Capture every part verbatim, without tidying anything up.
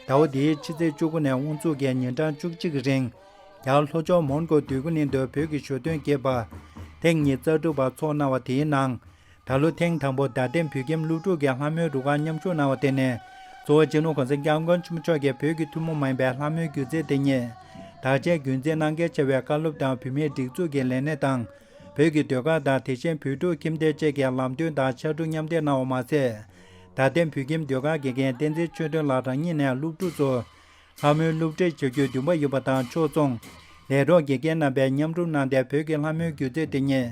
ཟླ་བ་འདིའི་ཕྱི་ཚེས་བཅུ་དགུ་ནས་དབུ་འཛུགས་ཀྱིས་ཉིན་གྲངས་བཅུ་གཅིག་གི་རིང་། རྒྱ་གར་ལྷོ་ཕྱོགས་མོན་གྷོ་འདོད་རྒུ་གླིང་དུ་བོད་ཀྱི་ཞོ་སྟོན་རྒྱས་པ་ཐེངས་གཉིས་རྩ་གྲུབ་པ་འཚོགས་གནང་བ་དེའི་ནང་། ད་ལོ་ཐེངས་དང་པོ་རྡ་སྟེང་བོད་ཁྱིམ་སློབ་ཕྲུག་གི་ལྷ་མོའི་རུ་ཁག་མཉམ་ཞུགས་གནང་བ་དེ་ནི། གཙོ་བོ་སྤྱི་ནོར་གོང་ས་སྐྱབས་མགོན་ཆེན་པོ་མཆོག་གིས་བོད་ཀྱི་ཐུན་མོང་མ་ཡིན་པའི་ལྷ་མོའི་སྒྱུ་རྩལ་དེ་ཉིད་བདག་གཅེས་རྒྱུན་འཛིན་གནང་གལ་ཆེ་བའི་བཀའ་སློབ་དང་བོད་མིའི་སྒྲིག་འཛུགས་ཀྱི་ལས་གནས་དང་། བོད་ཀྱི་ཟློས་གར་དང་དེ་བཞིན་བོད་ཕྲུག་ཁྱིམ་སྡེ་བཅས་ཀྱི་ལམ་སྟོན་དང་ཕྱར་གྲུ་མཉམ་འདེགས་གནང་བ་མ་ཟད། རྡ་སྟེང་བོད་ཁྱིམ་ཟློས་གར་དགེ་རྒན་བསྟན་འཛིན་ཆོས་སྒྲོན་ལགས་རང་ཉིད་ནས་སློབ་ཕྲུག་ཚོར་ལྷ་མོའི་སློབ་ཁྲིད་བྱ་རྒྱུའི་འདུན་པ་ཡོད་པ་དང་། ཕྱོགས་མཚུངས་ལས་རོགས་དགེ་རྒན་རྣམ་པས་མཉམ་རུབ་གནང་སྟེ། བོད་ཀྱི་ལྷ་མོའི་སྒྱུ་རྩལ་དེ་ཉིད་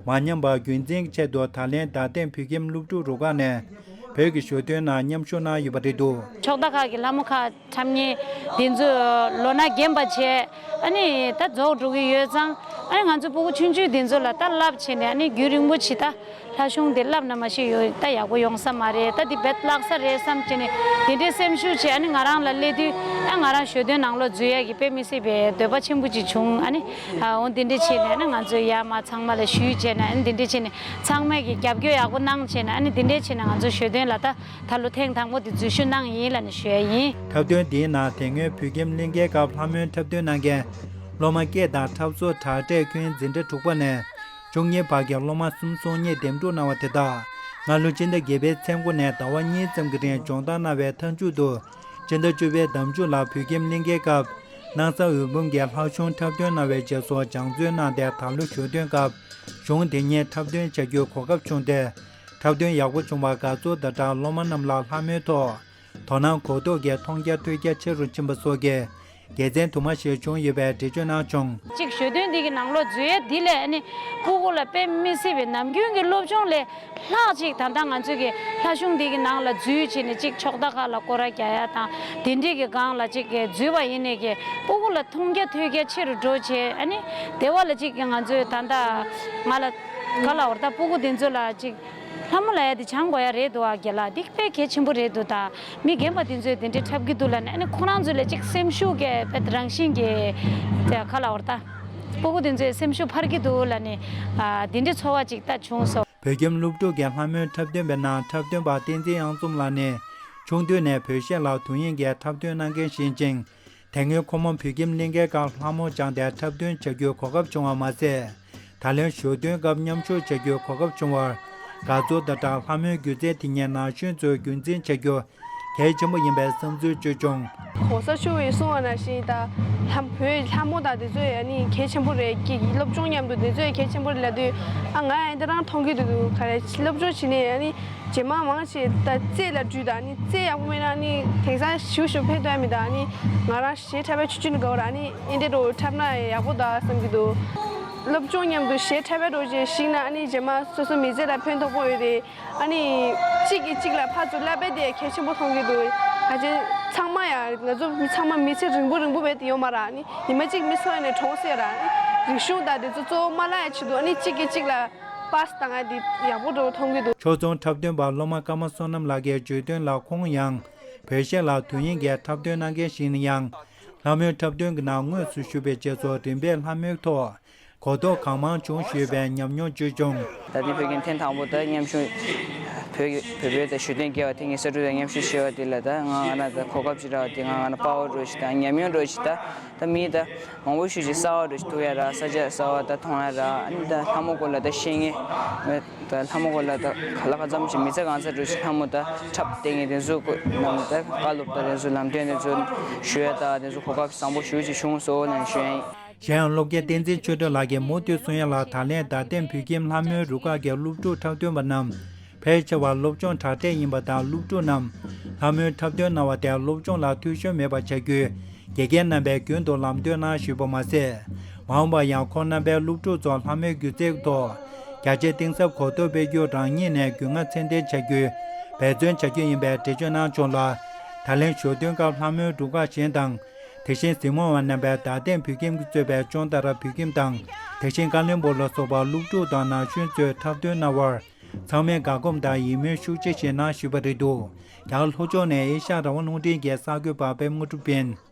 མ་ཉམས་པར་རྒྱུན་འཛིན་གྱི་ཆེད་དུ། ད་ལན་རྡ་སྟེང་བོད་ཁྱིམ་སློབ་ཕྲུག་རུ་ཁག་ནས་བོད་ཀྱི་ཞོ་སྟོན་ནང་མཉམ་ཞུགས་གནང་ཡོད་པ་རེད་འདུག་ཕྱོགས་མཐའ་ཁག་གི་ལྷ་མོ་ཁག་འཁྲབ་མཁན་འདི་ཚོས་ལོ་ན་རྒན་པ་བྱས། ཨ་ནི་ད་རྫོགས་འགྲོ་གི་ཡོད་ཙང་། ཨ་ནི་ང་ཚོ་སྤུ་གུ་ཆུང་ཆུང་འདི་ཚོ་ལ་ད་བསླབ་བྱས་ནས། ཨ་ནི་རྒྱུན་རིང་པོ་ཅིག་ད་ལྷ་གཞུང་འདི་བསླབ་ན་མ་ཤེས་ཡོད། ད་ཡག་པོ་ཡོང་ས་མ་རེད། ད་འདི་རྦད་བརླག་ས་རེད་བསམ་བྱས་ནས། དེ་འདྲའི་སེམས་ཤུགས་བྱས། ཨ་ནི་ང་རང་ལ་སླེབས་དུས། ཨ་ང་རང་ཞོ་སྟོན་ནང་ལོགས་འཛུལ་ཡག་གི་དཔེ་མི་སྲིད་པའི་འདོད་པ་ཆེན་པོ་ཅིག་བྱུང་། ཨ་ནི་ཨ་འོ་འདི་འདྲས་བྱས་ནས། ཨ་ནི་ང་ཚོས་ཡར་མར་ཚང་མ་ལ་ཞུས་བྱས་ནས། ཨ་ནི་འདི་འདྲས་བྱས་ནས། ཚང་མས་ཀྱི་རྒྱབ་སྐྱོར་ཡག་པོ་གནང་བྱས་ནས། ཨ་ནི་འདི་འདྲས་བྱས་ནས་ང་ཚོ་ཞོ་སྟོན་ལ་ད་ད་ལོ་ཐེངས་དང་པོ་དེ་འཛུལ་ཞུགས་གནང་ཡིན་ལབ་ནས་ཞུ་ཡ་ཡིན། འཁྲབ་སྟོན་འདིའི་ནང་དེ་སྔོན་བོད་ཁྱིམ་གླིང་ཁའི་སྐབས་ལྷ་མོའི་འཁྲབ་སྟོན་གནང་མཁན་སློབ་མ་སྐད་དང་འཁྲབ་སོ་དྲག་གྲས་ཁྱོན་འཛིན་གྲྭ་དྲུག་པ་ནས་བཅུ་གཉིས་བར་གྱི་སློབ་མ་སུམ་སོ་གཉིས་འདེམས་སྒྲུག་གནང་བ་དེ་དག་སྔ་ལོ་སྤྱི་ཟླ་བརྒྱད་པའི་མཚན་འགོ་ནས་ཟླ་བ་གཉིས་ཙམ་གྱི་རིང་སྦྱོང་བརྡར་གནང་བའི་མཐའ་མཇུག་ཏུ། སྤྱི་ཟླ་བཅུ་པའི་ཟླ་མཇུག་ལ་བོད་ཁྱིམ་གླིང་ཁའི་སྐབས་སྣང་ས་འོད་འབུམ་གྱིས་ལྷ་གཞུང་འཁྲབ་སྟོན་གནང་བའི་རྗེས་སུ་སྦྱང་བརྩོན་གནང་སྟེ། ད་ལོ་ཞོ་སྟོན་སྐབས་གཞུང་དེ་ཉིད་འཁྲབ་སྟོན་བྱ་རྒྱུའི་གོ་སྐབས་བྱུང་སྟེ། འཁྲབ་སྟོན་ཡག་པོ་བྱུང་བར་དགའ་ཚོར་དང་སྦྲགས། སློབ་མ་རྣམས་ལ་ལྷ་མོའི་ཐོག་དོ་སྣང་གོ་རྟོགས་ཀྱི་མཐོང་རྒྱ་ཐོས་རྒྱ་ཆེ་རུ་ཕྱིན་པ་སོགས་ཀྱི་དགེ་མཚན་དུ་མ་ཞིག་བྱུང་ཡོད་པའི་འགྲེལ་བརྗོད་གནང་བྱུང་། གཅིག་ཞོ་སྟོན་འདི་གི་ནང་ལོགས་འཛུལ་ཡ་འདི་ལས། ཨ་ནི་སྤུ་གུ་ལ་དཔེ་མི་སྲིད་པའི་ནམ་རྒྱུན་གྱི་སློབ་སྦྱོང་ལས་ལྷག་ཅིག་ད་ལྟ་ང་ཚོས་ཀྱི་ལྷ་གཞུང་འདི་གི་ནང་ལ་འཛུལ་བྱས་ནས། གཅིག་ཕྱོགས་མཐའ་ཁག་ལ་སྐོར་ར་རྒྱག་ཡ་དང་། དེ་འདྲས་ཀྱི་སྒང་ལ་གཅིག་གི་འཛུལ་བ་ཡིན་ནས་ཀྱི་སྤུ་གུ་ལ་མཐོང་རྒྱ་ཐོས་རྒྱ་ཆེ་རུ་འགྲོ་བྱས། ཨ་ནི་དེ་བ་ལ་གཅིག་གི་ང་ཚོས་ད་ལྟ་ང་ལ་ག་ལ་བར་ད་སྤུ་གུ་འདི་ཚོ་ལ་གཅིག་ལྷ་མོ་ལབ་ཡ་དེ་སྦྱང་དགོས་ཡ་རེད་འདུག་ཨ། རྒན་ལགས། འདི་དཔེ་གལ་ཆེན་པོ་རེད་འདུག་ད་མི་རྒན་པ་དེ་ཚོས་དེ་འདྲའི་འཁྲབ་ཀྱི་འདུག་ལབ་ནས། ཨ་ནི་ཁོ་རང་ཚོ་ལ་གཅིག་སེམས་ཤུགས་ཀྱི་དཔེ་རང་བཞིན་གྱི་དེ་ག་ལ་བར་ད་སྤུ་གུ་དེ་ཚོའི་སེམས་ཤུགས་འཕར་གྱི་འདུག་ལབ་ནས། ཨ། དེ་འདྲའི་ཚོར་བ་ཅིག་ད་བྱུང་སོང་། བོད་ཁྱིམ་སློབ་ཕྲུག་གི་ལྷ་མོའི་འཁྲབ་སྟོན་པའི་ནང་འཁྲབ་སྟོན་པ་བསྟན་འཛིན་གཡང་འཛོམས་ལགས་ནི། ཆུང་དུས་ནས་བོད་གཞས་ལ་དུས་ཡུན་གྱི་འཁྲབ་སྟོན་གནང་མཁན་ཞིག་ཡིན་ཅིང་། དེ་སྔོན་ཁོ་མོ་བོད་ཁྱིམ་གླིང་ཁའི་སྐབས་ལྷ་མོ་སྦྱངས་ཏེ་འཁྲབ་སྟོན་བྱ་རྒྱུའི་གོ་སྐབས་བྱུང་བ་མ་ཟད། ད་ལན་ཞོ་སྟོན་སྐབས་མཉམ་ཞུགས་བྱ་རྒྱུའི་གོ་སྐབས་བྱུང་བར་དགའ་ཚོར་དང་སྦྲགས། ལྷ་མོའི་སྒྱུ་རྩལ་དེ་ཉིད་ན་གཞོན་ཚོས་རྒྱུན་འཛིན་བྱ་རྒྱུ་གལ་ཆེན་པོ་ཡིན་པའི་བསམ་ཚུལ་བརྗོད་བྱུང་། གོང་ས་མཆོག་གིས་གསུངས་པ་ནང་བཞིན། ད་ལྷ་བོད་ལྷ་མོ་དང་དེ་ཚོ་ཡང་ནི་གལ་ཆེན་པོ་རེད། ཀྱི་སློབ་སྦྱོང་མཉམ་དུ་དེ་ཚོ་ཡང་གལ་ཆེན་པོ་རེད་ལབ་དུས། ཨ། ང་ཡང་འདི་རང་མཐོང་གི་འདུག་ག་རེ་སློབ་སྦྱོང་བྱེད་ནས་ཡང་ནི། རྗེས་མ་མང་ཆེ་ད་རྩེད་ལ་འགྲོ་དང་ནི། རྩེད་ཡག་པོ་མེད་ན་ནི་དེང་སང་ཞིའུ་ཞིའུ་ཕན་ཐོགས་ཡ་མེད། ད་ནི་ང་རང་གཞས་འཁྲབ་པའི་ཆུ་ཆུ་ནི་དགའ་བོ་ར། ནི་ཨེ་འདྲ་རོ་འཁྲབ་ན་ཡག་པོ་ད་བསམ་གྱི་འདུག་སློབ་སྦྱོང་མཉམ་དུ་གཞས་འཁྲབ་པའི་རོ་ཞེས་ཤིག་ན། ཨ་ནི་རྗེས་མ་སོ་སོ་མི་ཚེ་ལ་ཕན་ཐོགས་པོ་ཡོད་རེད། ཨ་ནི་གཅིག་གིས་གཅིག་ལ་ཕར་ཚུར་བསླབ་པའི་དེ་གལ་ཆེན་པོ་མཐོང་གི་འདུག་ང་ཚོ་ཚང་མ་ཡང་ང་ཚོ་མི་ཚང་མ་མི་ཚེ་རིང་པོ་རིང་པོ་བས་དེ་ཡོད་མ་ར། ཨ་ནི་ཉི་མ་གཅིག་མི་ཚེ་ནས་གྲོངས་སྲིད་ར། ཨ་ནི་རིག་གཞུང་དང་དེ་ཚོ་གཙོ་བོ་མ་བརླག་ཡ་ཆེད་དུ། ཨ་ནི་གཅིག་གིས་གཅིག་ལ་པཱས་བཏང་ཡ་དེ་ཡག་པོ་འགྲོ་མཐོང་གི་འདུག་ཕྱོགས་མཚུངས་འཁྲབ་སྟོན་པ་སློབ་མ་ཀརྨ་བསོད་ནམས་ལགས་ཀྱིས་བརྗོད་དོན་ལ། ཁོང་ཡང་བོད་གཞས་ལ་དུས་ཡུན་གྱི་འཁྲབ་སྟོན་གནང་མཁན་ཞིག་ཡིན་ན་ཡང་། ལྷ་མོའི་འཁྲབ་སྟོན་གྱི་ནང་དངོས་སུ་ཞུགས་པའི་རྗེས་སུ་རིམ་པས་ལྷ་མོའི་ཐོག་གོ་རྟོགས་གང་མང་བྱུང་ཞུས་པའི་ཉམས་མྱོང་བརྗོད་བྱུང་། ད་ནི་བོད་ཁྱིམ་ཐེངས་དང་པོ་ད་མཉམ་ཞུགས། བོད་ཀྱི་བོད་བོད་དང་ཞུ་དོན་སྐྱེལ་བ་དེ་ཉིད་ས་ཁྲུ་དང་མཉམ་ཞུགས་བྱས་པ་དེ་ལ། ད་ང་ང་ན་ད་གོ་སྐབས་ཅིག་རག་པ་དེ་ང་ང་ན་དཔའ་བོ་འདྲ་ཞིག་དང་ཉམས་མྱོང་འདྲ་ཞིག་ད་ད་མི་ད་མང་པོ་ཞིག་ཅིག་གསར་བ་འདྲ་ཞིག་ཐུག་ཡ་ར། ས་ཆ་གསར་བ་ད་མཐོང་ཡ་ར། ཨ་ནི་ད་ལྷ་མོ་སྐོར་ལ་ད་ཤེས་མཁན། ད་ལྷ་མོ་སྐོར་ལ་ད་ག་ལ་ག་ཙམ་ཞིག་མི་ཚེ་གང་ཚ་འདྲ་ཞིག་ལྷ་མོ་ད་འཁྲབ་སྟེ་ངས་དེ་ཚོ་སྐོར་ནང་ད་བཀའ་སློབ་ད་དེ་ཚོ་ལམ་སྟོན་དེ་ཚོ་ཞུ་ཡ་ད་དེ་ཚོ་གོ་སྐབས་བཟང་པོ་ཞེ་པོ་ཅིག་བྱུང་སོང་ལབ་ནས་ཞུ་ཡ་ཡིན། གཞན་ཡང་སློབ་དགེ་བསྟན་འཛིན་ཆོས་སྒྲོན་ལགས་ཀྱིས་མུ་མཐུད་གསུང་ཡ་ལ། ད་ལན་རྡ་སྟེང་བོད་ཁྱིམ་ལྷ་མོའི་རུ་ཁག་གི་སློབ་ཕྲུག་འཁྲབ་སྟོན་པ་རྣམས་ཕལ་ཆེ་བ་སློབ་སྦྱོང་དྲག་གྲས་ཡིན་པ་དང་། སློབ་ཕྲུག་རྣམས་ལྷ་མོའི་འཁྲབ་སྟོན་གནང་བ་དེར་སློབ་སྦྱོང་ལ་འཐུས་ཤོར་མེད་པ་བྱ་རྒྱུའི་དགེ་རྒན་རྣམ་པས་རྒྱུན་དུ་ལམ་སྟོན་གནང་ཞུས་པ་མ་ཟད། མ་འོངས་པར་ཡང་ཁོང་རྣམ་པའི་སློབ་ཕྲུག་ཚོར་ལྷ་མོའི་སྒྱུ་རྩལ་ཐོག་རྒྱ་ཆེའི་གཏིང་ཟབ་གོ་རྟོགས་སྤེལ་རྒྱུ། རང་ཉིད་ནས་རྒྱུས་མངའ་ཚད་ལྡན་བྱ་རྒྱུའི་འབད་བརྩོན་བྱ་རྒྱུ་ཡིན་པའི་འགྲེལ་བརྗོད་གནང་བྱུང་ལ། ད་ལན་ཞོ་སྟོན་སྐབས་ལྷ་མོའི་རུ་ཁག་གཞན་དང་། དེ་བཞིན་གཟིགས་མོ་བ་རྣམ་པས་རྡ་སྟེང་བོད་ཁྱིམ་གྱིས་གཙོས་པའི་ལྕོང་རྟ་ར་བོད་ཁྱིམ་དང་། དེ་བཞིན་ཀ་ལོན་སྦུག་ལ་སོགས་པར་སློབ་ཕྲུག་དང་ན་གཞོན་ཚོས་འཁྲབ་སྟོན་གནང་བར། ཚང་མས་དགའ་སྐོམ་དང་ཡིད་སྨོན་ཤུགས་ཆེ་བཞེས་གནང་ཞུས་པ་རེད་འདུག་རྒྱ་གར་ལྷོ་ཕྱོགས་ནས་ཨེ་ཤ་ཡ་རང་དབང་རླུང་འཕྲིན་གྱི་གསར་འགོད་པ་པད་མ་དངོས་གྲུབ་ཡིན།